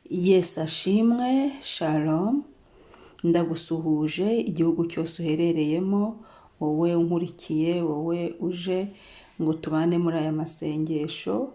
Yesu ashimwe, shalom, ndagusuhuje igihugu cyose uherereyemo, wowe unkurikiye, wowe uje ngo tubane muri aya masengesho,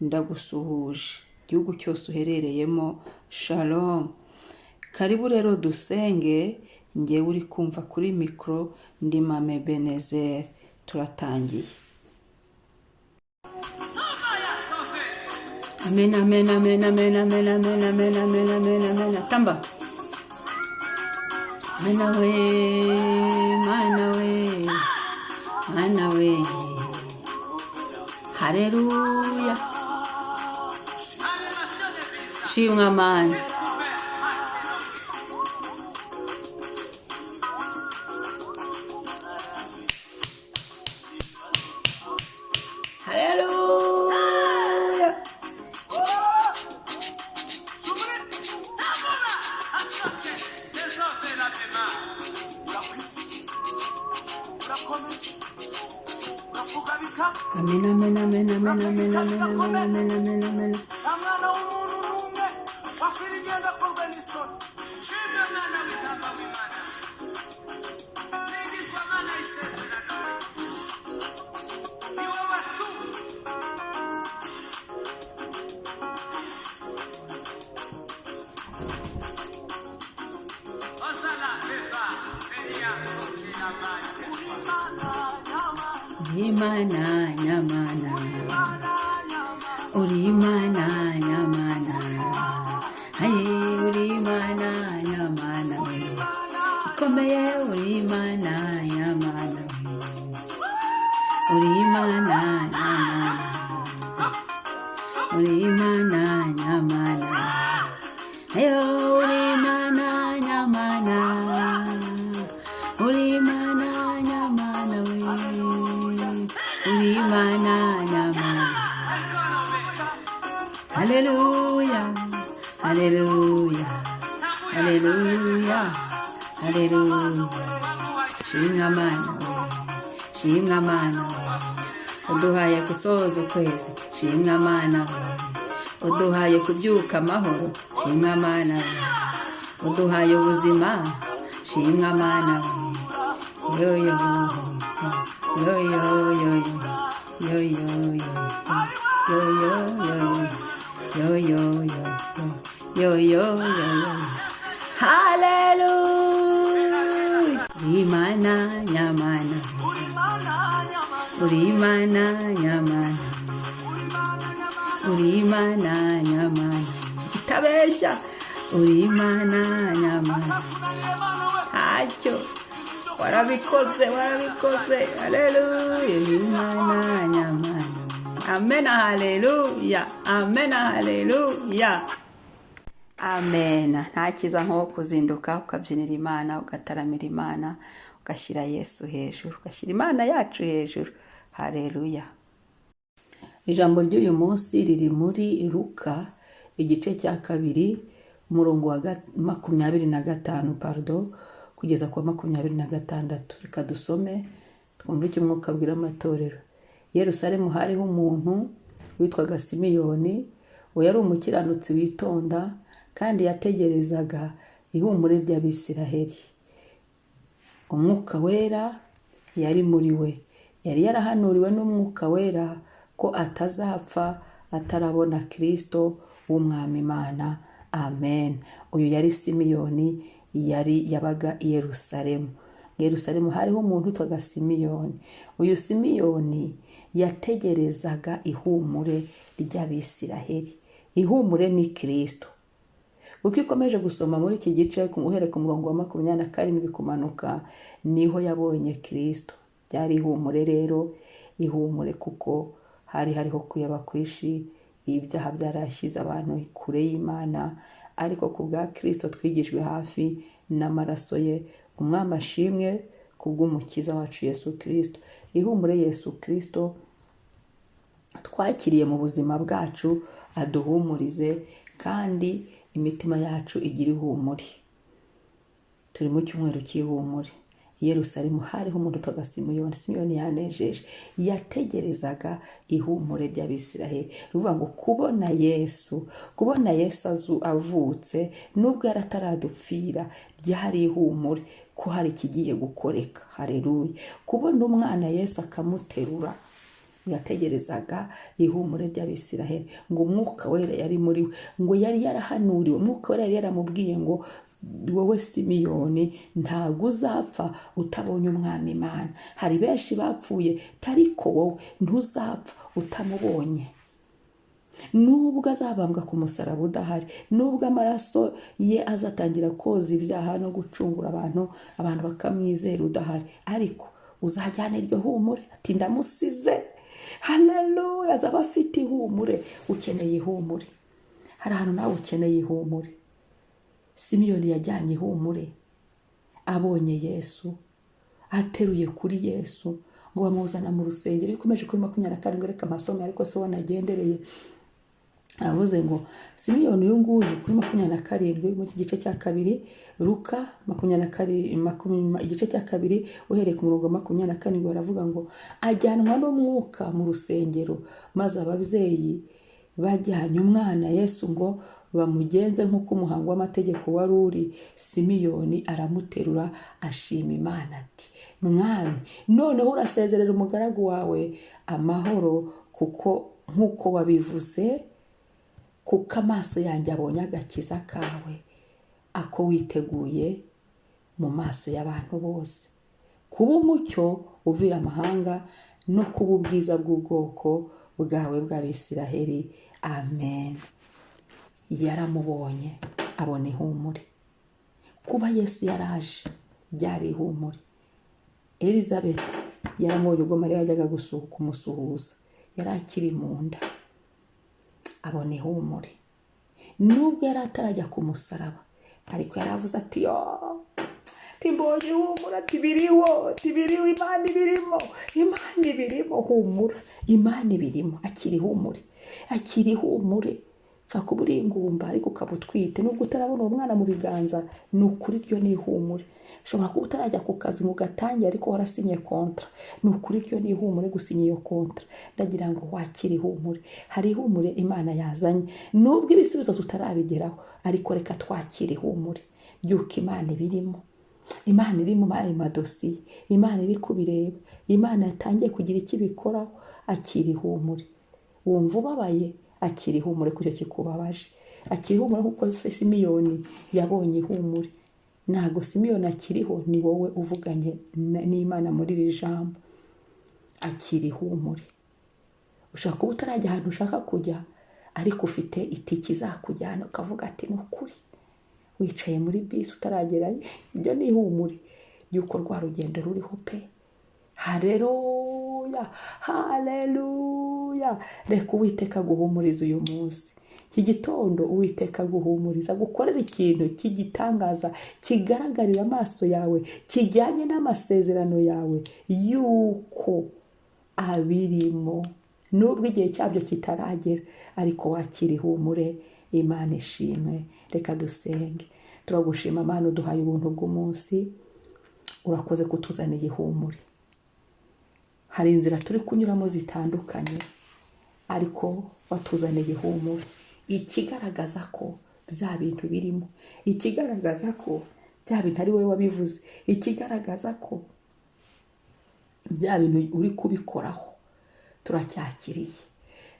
ndagusuhuje. Igihugu cyose uherereyemo, shalom. Karibu rero dusenge, njyewe uri kumva kuri mikoro ndi Mame Benezeri, turatangiye. Amen, amen, amen, amen, amen, amen, amen, amen, amen, amen. Tamba. Mana we, mana we, mana we. Haleluya. Shimwa mana. Haleluya. Amen, amen, amen, amen, amen, amen, amen, amen, amen, amen. Nta mwana w'umuntu n'umwe wakwira igenda akorwe n'isoni. Shimwa mwana w'intama w'Imana. Singizwa Mana y'isezerano. Ni wowe tu. Ozala Eva, Elia, Sokina, Maje. Uri Imana nyamana, Imana nyamana. uri Imana nyamana, Uri Imana nyamana. Aye, uri Imana nyamana. uri Imana Ikomeye uri Imana nyamana. Uri Imana nyamana. Uri Imana nyamana. Ayo uri Imana nyamana. Uri Imana nyamana we. Uri Imana nyamana. Haleluya. Haleluya. Haleluya. Haleluya. Shimwa Mana we. Shimwa Mana we. Uduhaye gusoza ukwezi. Shimwa Mana we. Uduhaye kubyuka amahoro. Shimwa Mana we. Uduhaye ubuzima. Shimwa Mana we. Yo yo yo yo yo yo yo yo yo yo yo yo yo yo yo yo yo. Haleluya. Imana nyamana. uri Imana nyamana, Uri Imana nyamana. uri Imana nyamana, Uri Imana nyamana. Itabeshya. Uri Imana nyamana. atakunaniye Mana we, Ntacyo. Warabikoze, warabikoze. Haleluya. Uri Imana nyamana. Amen, haleluya. Amen, haleluya. Amen. Nta cyiza nko kuzinduka ukabyinira Imana, ugataramira Imana, ugashyira Yesu hejuru, ugashyira Imana yacu hejuru. Haleluya. Ijambo ry'uyu munsi riri muri Luka igice cya kabiri umurongo wa 25 pardo kugeza ku wa 26. Reka dusome twumve icyo umwuka abwira amatorero. I Yerusalemu hariho umuntu witwaga Simiyoni, uwo yari umukiranutsi witonda kandi yategerezaga ihumure ry'Abisiraheli. Umwuka wera yari muri we. Yari yarahanuriwe n'umwuka wera ko atazapfa atarabona Kristo w'umwami Imana. Amen. Uyu yari Simiyoni, yari yabaga i Yerusalemu. Mu Yerusalemu hariho umuntu witwaga Simiyoni. Uyu Simiyoni yategerezaga ihumure ry'Abisiraheli. Ihumure ni Kristo. Uko ikomeje gusoma muri iki gice uhereye ku murongo wa 27 kumanuka, niho yabonye Kristo. Byari ihumure rero, ihumure kuko hari hariho kuyaba kwinshi, ibyaha byarashyize abantu kure y'Imana, ariko ku bwa Kristo twigijwe hafi n'amaraso ye. Umwami ashimwe kubw'umukiza wacu Yesu Kristo. Ihumure Yesu Kristo twakiriye mu buzima bwacu aduhumurize kandi imitima yacu igire ihumure. Turi mu cyumweru cy'ihumure. I Yerusalemu hariho umuntu witwaga Simiyoni. Simiyoni yanejeje, yategerezaga ihumure ry'Abisiraheli. Ni ukuvuga ngo kubona Yesu avutse nubwo yari ataradupfira, ryari ihumure ko hari ikigiye gukoreka. Hareruya! Kubona umwana Yesu akamuterura, yategerezaga ihumure ry'Abisiraheli. Ngo Umwuka Wera yari muri we, ngo yari yarahanuriwe, Umwuka Wera yari yaramubwiye ngo: "Wowe Simiyoni, ntabwo uzapfa utabonye Umwami Imana. Hari benshi bapfuye, ariko wowe ntuzapfa utamubonye, nubwo azabambwa ku musaraba udahari, nubwo amaraso ye azatangira koza ibyaha no gucungura abantu, abantu bakamwizera udahari, ariko uzajyana iryo humure." Ati: "Ndamusize." Haleluya! Azaba afite ihumure. Ukeneye ihumure? Hari ahantu nawe ukeneye ihumure. Simiyoni yajyanye ihumure abonye Yesu, ateruye kuri Yesu, ngo bamuzana mu rusengero. Iyo ukomeje kuri 27, reka amasomo, ariko se wanagendereye, aravuze ngo Simiyoni uyu nguyu kuri 27 muri iki gice cya kabiri, Luka 27, igice cya kabiri, uhereye ku murongo wa 27, baravuga ngo ajyanwa n'Umwuka mu rusengero, maze ababyeyi bajyanye umwana Yesu ngo bamugenze nk'uko umuhango w'amategeko wari uri, Simiyoni aramuterura, ashima Imana ati: "Mwami, noneho urasezerera umugaragu wawe amahoro, kuko nk'uko wabivuze, kuko amaso yanjye abonye agakiza kawe, ako witeguye mu maso y'abantu bose, kuba umucyo uvira amahanga no kuba ubwiza bw'ubwoko bwawe bw'Abisiraheli." Amen. Yaramubonye, abona ihumure. Kuba Yesu yaraje byari ihumure. Elizabeth yaramubonye ubwo Mariya yajyaga kumusuhuza, yari akiri mu nda, abona ihumure. Nubwo yari atarajya ku musaraba, ariko yaravuze ati: "Yo, timbonye ihumura, tibiriho, tibiriho, Imana ibirimo, Imana ibirimo, humura, Imana ibirimo." Akira ihumure, akira ihumure. Ushobora kuba uri ingumba ariko ukaba utwite, nubwo utarabona uwo mwana mu biganza, ni ukuri ryo ni ihumure. Ushobora kuba utarajya ku kazi ngo ugatangire, ariko warasinye contrat, ni ukuri ryo ni ihumure gusinya iyo contrat. Ndagira ngo wakire ihumure. Hari ihumure Imana yazanye, nubwo ibisubizo tutarabigeraho, ariko reka twakire ihumure ry'uko Imana ibirimo, Imana iri mu ayo madosiye, Imana iri kubireba, Imana yatangiye kugira icyo ibikoraho. Akira ihumure. Wumva ubabaye, akira ihumure ku cyo kikubabaje, akira ihumure, kuko se Simiyoni yabonye ihumure. Ntabwo Simiyoni akiriho, ni wowe uvuganye n'Imana muri iri jambo. Akira ihumure. Ushobora kuba utarajya ahantu ushaka kujya, ariko ufite itike izakujyana, ukavuga ati: "Ni ukuri." Wicaye muri bisi utaragerayo, ibyo ni ihumure ry'uko rwa rugendo ruriho pe. Hareruya, hareruya! Reka Uwiteka aguhumurize uyu munsi, iki gitondo. Uwiteka aguhumuriza, gukorera ikintu cy'igitangaza kigaragarira amaso yawe, kijyanye n'amasezerano yawe y'uko abirimo, nubwo igihe cyabyo kitaragera, ariko wakira ihumure. Imana ishimwe. Reka dusenge. Turagushima Mana, uduhaye ubuntu bw'umunsi. Urakoze kutuzaniye ihumure. Hari inzira turi kunyuramo zitandukanye, ariko watuzaniye ihumure, ikigaragaza ko bya bintu birimo, ikigaragaza ko bya bintu ari wowe wabivuze, ikigaragaza ko bya bintu uri kubikoraho. Turacyakiriye.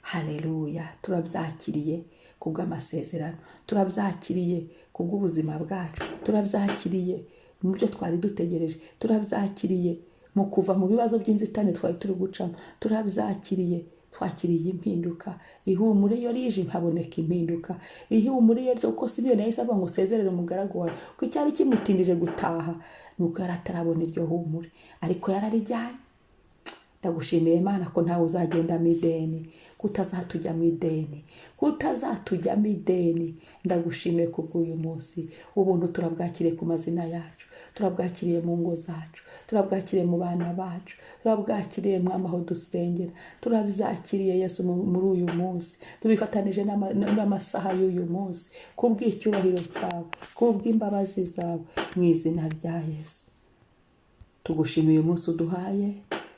Hareruya! Turabyakiriye kubw'amasezerano, turabyakiriye kubw'ubuzima bwacu, turabyakiriye mu byo twari dutegereje, turabyakiriye mu kuva mu bibazo by'inzitane twari turi gucamo, turabyakiriye. Twakiriye impinduka. Ihumure iyo rije, haboneka impinduka. Ihumure iyo rije, kuko Simiyoni yahise avuga ngo: "Usezerere umugaragu wawe," ko icyari kimutindije gutaha ni uko yari atarabona iryo humure, ariko yararijyanye. Ndagushimiye Imana ko ntawe uzagendamo ideni, ko utazatujyamo ideni, ko utazatujyamo ideni. Ndagushimiye kubw'uyu munsi. Ubuntu turabwakiriye ku mazina yacu, turabwakiriye mu ngo zacu, turabwakiriye mu bana bacu, turabwakiriye, Mwami, aho dusengera. Turabyakiriye Yesu muri uyu munsi, tubifatanije n'amasaha y'uyu munsi, kubw'icyubahiro cyawe, kubw'imbabazi zawe, mu izina rya Yesu. Tugushimiye uyu munsi uduhaye,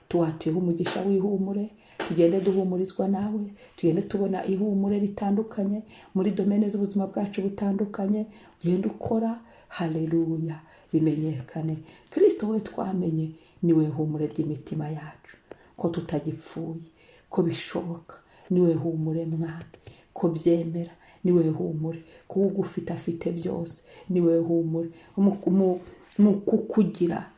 tuwatuyeho umugisha w'ihumure. Tugende duhumurizwa nawe, tugende tubona ihumure ritandukanye muri domaine z'ubuzima bwacu butandukanye. Ugende ukora, haleluya, bimenyekane. Kirisito we twamenye niwe humure ry'imitima yacu, ko tutagipfuye, ko bishoboka. Niwe humure Mwami, ko byemera. Niwe humure, kuko ugufite afite byose. Niwe humure mu kukugira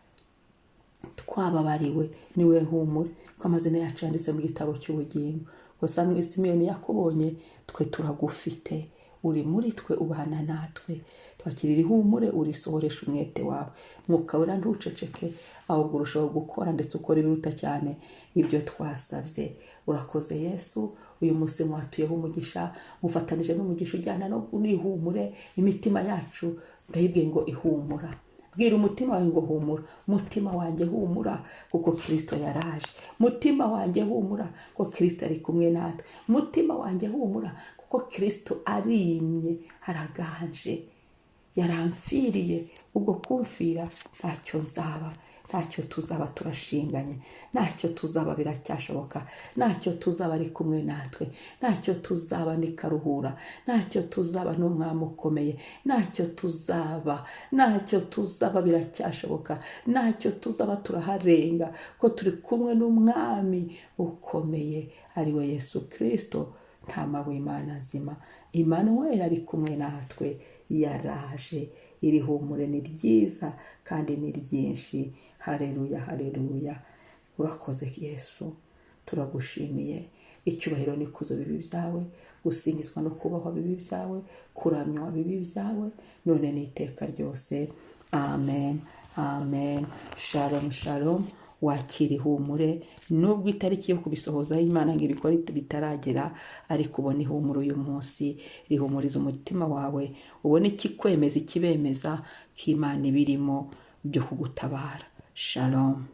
twababariwe. Niwe humure ko amazina yacu yanditse mu gitabo cy'ubugingo. Gusa Simiyoni yakubonye, twe turagufite, uri muri twe, ubana natwe. Twakirira ihumure, urisohoresha umwete wawe. Mwuka Wera, ntuceceke, ahubwo urushaho gukora, ndetse ukora ibiruta cyane ibyo twasabye. Urakoze Yesu. Uyu munsi mwatuyeho umugisha, mufatanije n'umugisha ujyana no n'ihumure. Imitima yacu ndayibwiye ngo ihumura. Bwira umutima wawe ngo humura, mutima wanjye humura, kuko Kirisito yaraje. Mutima wanjye humura, kuko Kirisito ari kumwe natwe. Mutima wanjye humura, kuko Kirisito arimye, araganje, yaramfiriye. Ubwo kumfira ntacyo nzaba, ntacyo tuzaba, turashinganye. Ntacyo tuzaba, biracyashoboka. Ntacyo tuzaba, ari kumwe natwe. Ntacyo tuzaba, ni karuhura. Ntacyo tuzaba, ni umwami ukomeye. Ntacyo tuzaba, ntacyo tuzaba, biracyashoboka. Ntacyo tuzaba, turaharenga, ko turi kumwe n'umwami ukomeye, ari we Yesu Kirisito, Ntama w'Imana nzima. Imanuweli ari kumwe natwe, yaraje. Iri humure ni ryiza kandi ni ryinshi. Hareruya, hareruya! Urakoze Yesu, turagushimiye. Icyubahiro n'ikuzo bibi byawe, gusingizwa no kubahwa bibi byawe, kuramywa bibi byawe, none n'iteka ryose. Amen, amen. Shalom, shalom. Wakira ihumure nubwo itariki yo kubisohozaho Imana ngo ibikore bitaragera, ariko ubona ihumure uyu munsi rihumuriza umutima wawe, ubone ikikwemeza, ikibemeza ko Imana ibirimo byo kugutabara. Shalom.